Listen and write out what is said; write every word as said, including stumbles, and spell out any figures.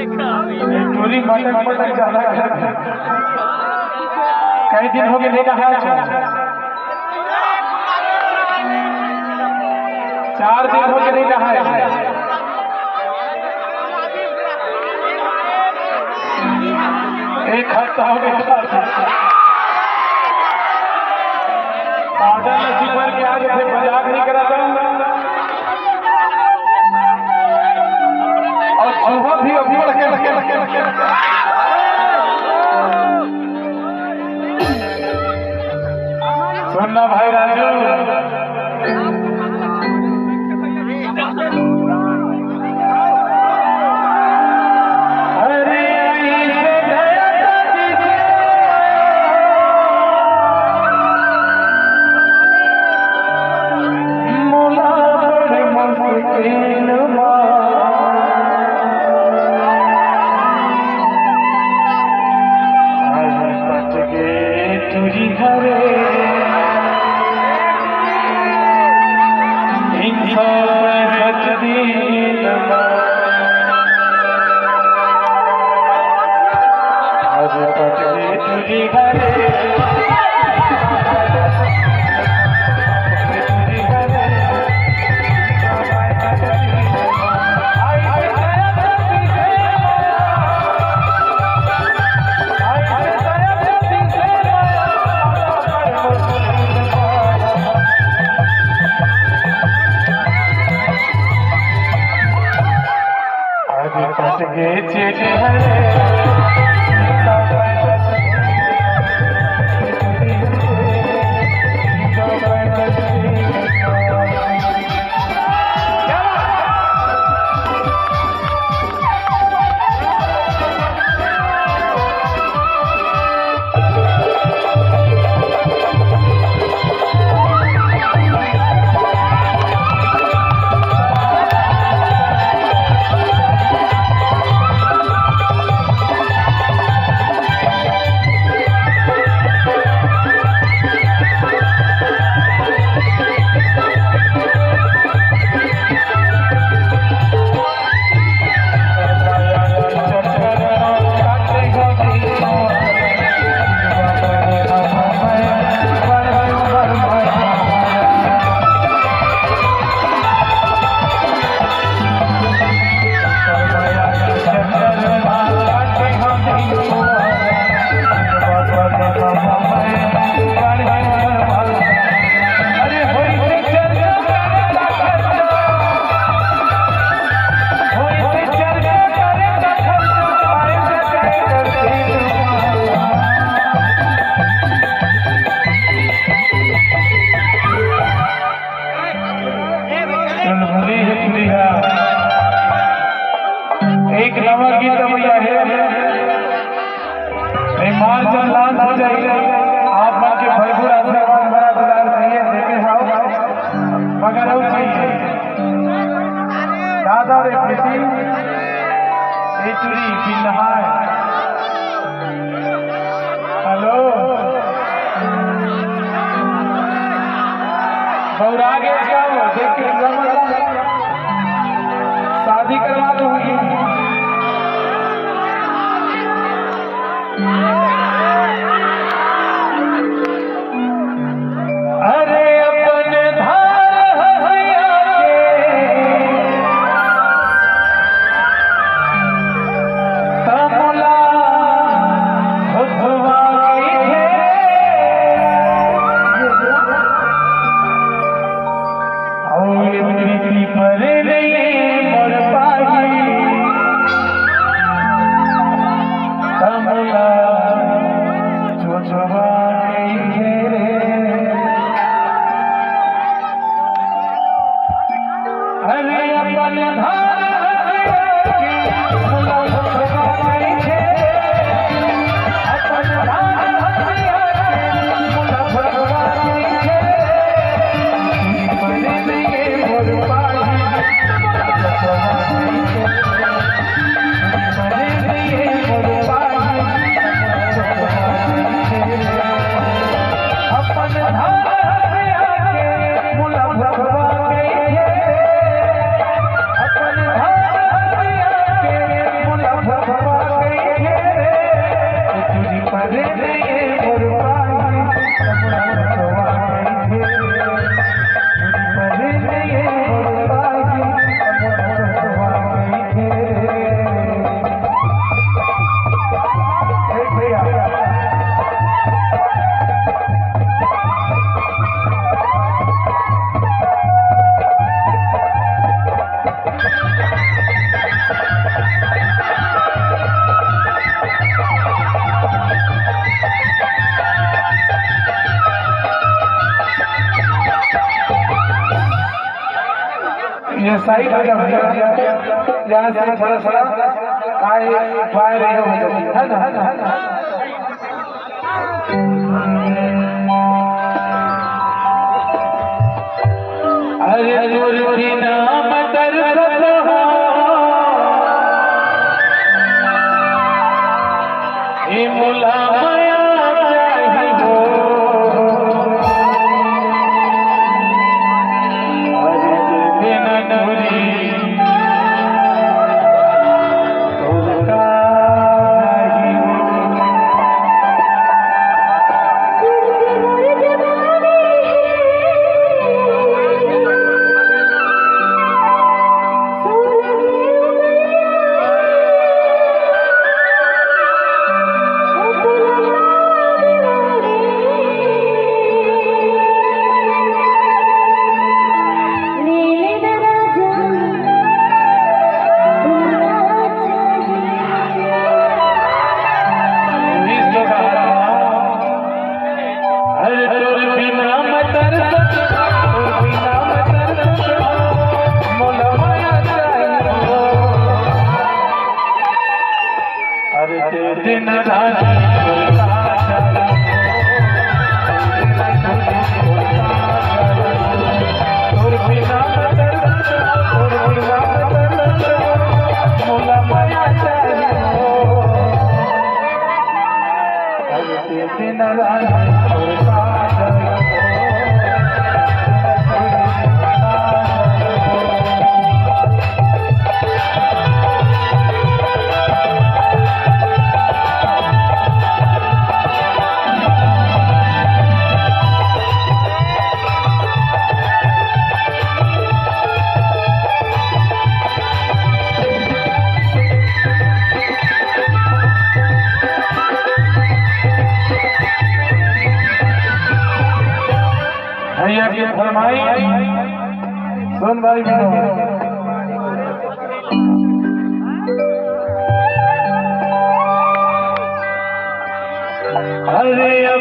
टूरी मटक मटक जादा हे। कई दिन होगे नहाय हे। चार दिन होगे नहाय हे। एक हफ्ता होगे। पाउडर ल चिपर के आ जाथे, मजाक नइ करत हंव। अउ चूहा भी अब्बड़ के। सुन ना भाई राजू। अरे, अइसे दया दादी से मोला बड़ मुश्किल मा। अरे, पट गे टूरी हरे। तीन सौ पैंसठ दिन मा। अरे, पट गे टूरी हरे। अरे कट गे चेटी हरे। चुलबुली हे टूरी हा। एक नवा गीत अभी आहे। ये मार्च में launch हो जाही। आप मन के भरपूर आशीर्वाद, बड़ा दुलार चाहिए, देते हव। मगर अउ चाहिए। दादा रे प्रीति, ये टूरी बिन्हा हे। Hello। बौरा गे का वो, देख के बुरा मत मान। शादी करवा दूंगी। अरे अपन धार हसिया के तमला भुतवा गई है। अउ ये प्रीति पर नहीं मोर पाही, तमला चोचवा कइथे रे। अरे अपन धार हसिया के मोला भुतवा कइथे। साइड हो जाओ भैया, यहाँ से थोड़ा सा काय फायर हो जाती है ना। अरे तोर बिना मैं तरसत हँव, ए मोला मया चाही हो। अरे तोर बिना टूरी तोर का चाही हो। अरे तोर बिना मैं तरसत हँव, तोर बिना मैं तरसत हँव, मोला मया चाही हो। अरे तोर बिना रानी तोर का चाही हो। तोर बिना मैं तरसत हँव, तोर बिना मैं तरसत हँव, मोला मया चाही हो। भैया के फरमाइश सुन भाई मिलो। अरे